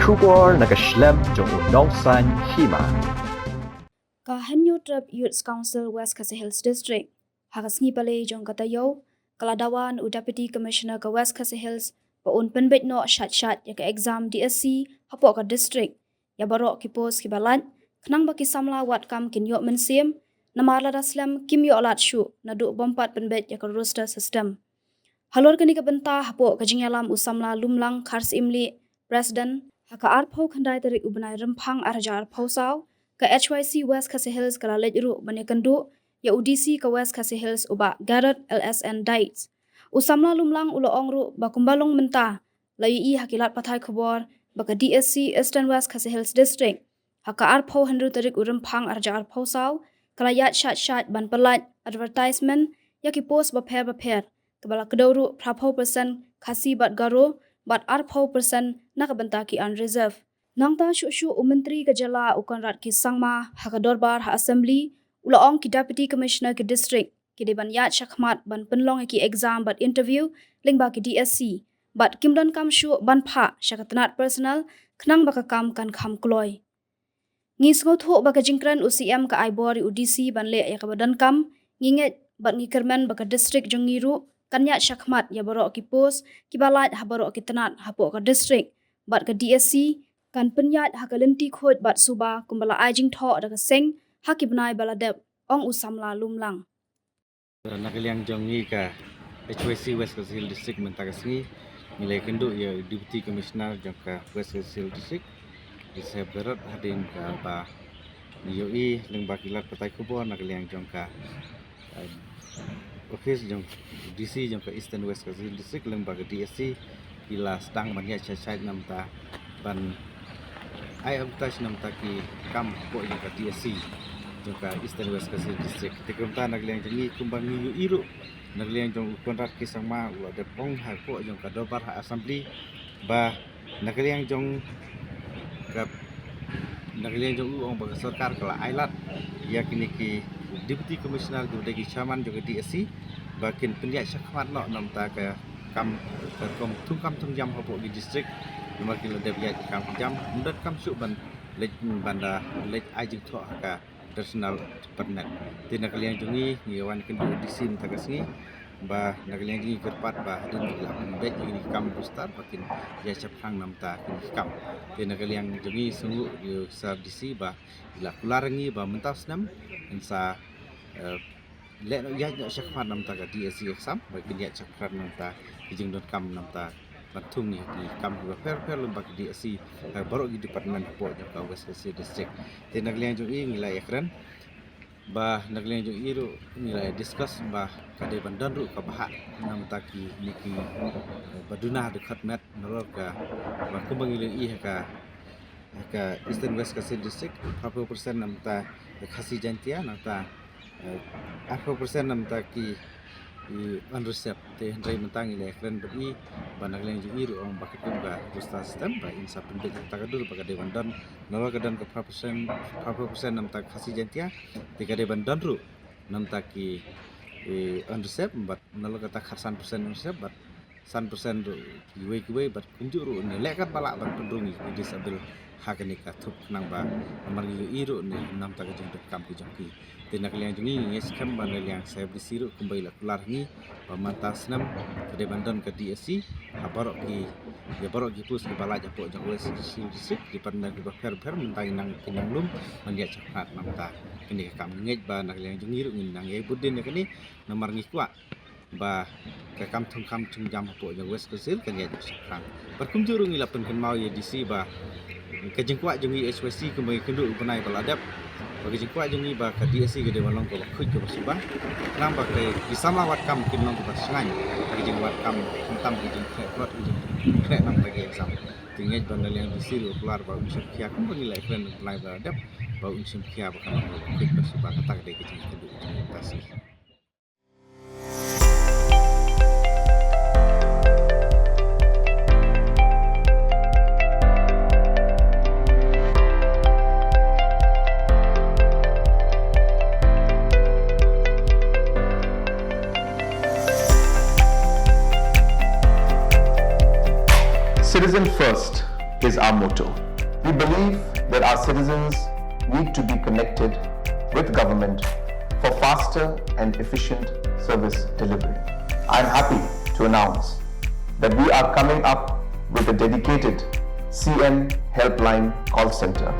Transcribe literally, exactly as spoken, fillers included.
Khubor na ka shlem jong u nongsan hima. Ka Hynñiewtrep Youth Council West Khasi Hills District, ha ka sngi Palei jong ka taïew, ka la dawa na u Deputy Commissioner ka West Khasi Hills ba un pynbeit noh shait shait ïa ka exam D S C hapoh ka district ïa baroh ki post kiba lait, khnang ba ki samla wad kam kin ïoh mynsiem, namar lada slem kim ïoh lad shuh naduh bym pat pynbeit ïa ka roster system. Halor kane ka bynta, hapoh ka jingïalam u samla Lumlang Kharsyiemlieh, President, ha ka arphew khyndai tarik u bnai Rymphang ar hajar arphew saw, ka H Y C West Khasi Hills ka la leit ruh ban ïakynduh ïa u D C ka West Khasi Hills, u Bah Garod L S N Dykes. U samla Lumlang u la ong ruh ba kumba long mynta, la ïohi ha ki lad pathai khubor ba ka D S C Eastern West Khasi Hills District, ha ka arphew hynriew tarik u Rymphang ar hajar arphew saw, ka la ïaid shait shait ban pynlait advertisement ïa ki post bapher bapher, kaba la kdew ruh phraphew percent Khasi bad Garo, bad arphew percent na ka bynta ki unreserved. Nangta shuh shuh u Myntri ka jylla u Conrad K Sangma, ha ka dorbar ha Assembly, u la ong ki Deputy Commissioner ki district ki dei ban ïaid shakhmat ban pynlong ïa ki exam bad interview lyngba ki D S C, bad kim donkam shuh ban phah sha ka tnat personal, khnang ba ka kam kan kham kloi. Ngi sngewthuh ba ka jingkren u C M ka ai bor ïa u D C ban leh ïa kaba donkam, ngi ngeit bad ngi kyrmen ba ka district jong ngi ruh kan ïaid shakhmat ïa baroh ki post kiba lait ha baroh ki tnat hapoh ka district, bad ka D S C kan pynïaid ha ka lynti khuid bad suba kumba la ai jingthoh da ka seng ha ki bnai ba la dep, ong u samla Lumlang. Na ka liang jong ngi ka H Y C West Khasi Hills District mynta ka sngi, ngi la ïakynduh ïa u Deputy Commissioner jong ka West Khasi Hills District, i Saheb Garod, hadien kaba ngi ïohi lyngba ki lad pathai khubor na ka liang jong ka, em, office jong D C jong ka Eastern West Khasi Hills District lyngba ka D S C, ki la sdang ban ïaid shait shait namar ban ai advertise namar ki kam hapoh jong ka D S C jong ka Eastern West Khasi Hills District. Te kumta na ka liang jong ngi kumba ngi ïohi ruh na ka liang jong u Conrad K Sangma u la dep ong hapoh jong ka dorbar ha Assembly ba na ka liang jong ka, na ka liang jong u ong ba ka sorkar ka la ai lad ïa kine ki Deputy Commissioner kiba dei ki chairman jong ka D S C ba kin pynïaid shakhmat noh namar ka kam, ka kam thungkam thungjam hapoh ki district, namar ki la dep ïaid kam jam, ym donkam shuh ban leit, ban da leit ai jingthoh ha ka personal department. Te na ka liang jong ngi, ngi wan kynduh D C mynta ka sngi ba na ka liang jong ngi kyrpad ba hadien ba ki la pynbeit ïa kine ki kam roster ba kin ïaid shaphrang namar kine ki kam. Te na ka liang jong ngi sngewnguh ïa u Sir D C ba i la kular ïa ngi ba mynta u snem ngin sa, eh, leh noh, ïaid noh shakhmat namar ka D S C exam, ba kin ïaid shakhmat namar ki jingdonkam namar ban thung ïa ki kam kiba pher pher lyngba ka D S C ha baroh ki department hapoh jong ka West Khasi District. Te na ka liang jong i ngi la ïakren ba na ka liang jong i ruh ngi la discuss ba ka dei ban don ruh ka bhah namar kine ki, eh, ba duna ha dkhot met nalor ka, ba kumba ngi la ïohi ha ka, ha ka Eastern West Khasi District, phraphew percent namar ka Khasi Jaintia, namar, eh, arphew percent namar ki, i, unreserved. Te hynrei mynta ngi la ïakren bad i ba na ka liang jong i ruh ong ba katkum ka roster system ba in sa pynbeit kata ka dur ba ka dei ban don, nalor ka don ka phraphew percent, phraphew percent namar ka Khasi Jaintia, te ka dei ban don ruh namar ki, i, unreserved, bad nalor kata ka khatsan percent unreserved, bad san percent ruh kiwei kiwei, bad kumjuh ruh ne leh katba lah ban pynrung ïa ki disable ha kane ka thup khnang ba namar ngi ïohi ruh ne namar ka jingdonkam ki jong ki. Te na ka liang jong ngi ngi ngeit skhem ba na ka liang Saheb D C ruh kumba i la kular ïa ngi ba mynta u snem ka dei ban don ka D S C ha baroh ki, ïa baroh ki post kiba lait hapoh jong West Khasi Hills District, ki department kiba pher pher mynta ngi nang, ngi nang lum ban ïaid shakhmat namar kane ka kam. Ngi ngeit ba na ka liang jong ngi ruh ngin nang ïai bud dien ïa kane namar ngi kwah ba ka kam thungkam thungjam hapoh jong West Khasi Hills kan ïaid shaphrang. Bad kumjuh ruh ngi la pynkynmaw ïa D C ba ka jingkwah jong ngi H Y C kumba ngi kynduh u bnai ba la dep, ba ka jingkwah jong ngi ba ka D S C ka dei ban long kaba khuid kaba suba, khnang ba ki samla wad kam kin long kiba shngaiñ ha ka jingwad kam, khamtam ka jingkhreh, ka jingkhreh namar ka exam. Te ngi ngeit ba na ka liang D C ruh u kular ba un shim khia kumba ngi la ïakren u bnai ba la dep, ba un shim khia ba kan long kaba khuid ba suba. Kata ka dei ka jingkynduh jong ngi mynta ka sngi. Citizen First, is our motto. We believe that our citizens need to be connected with government for faster and efficient service delivery. I am happy to announce that we are coming up with a dedicated C M Helpline call center.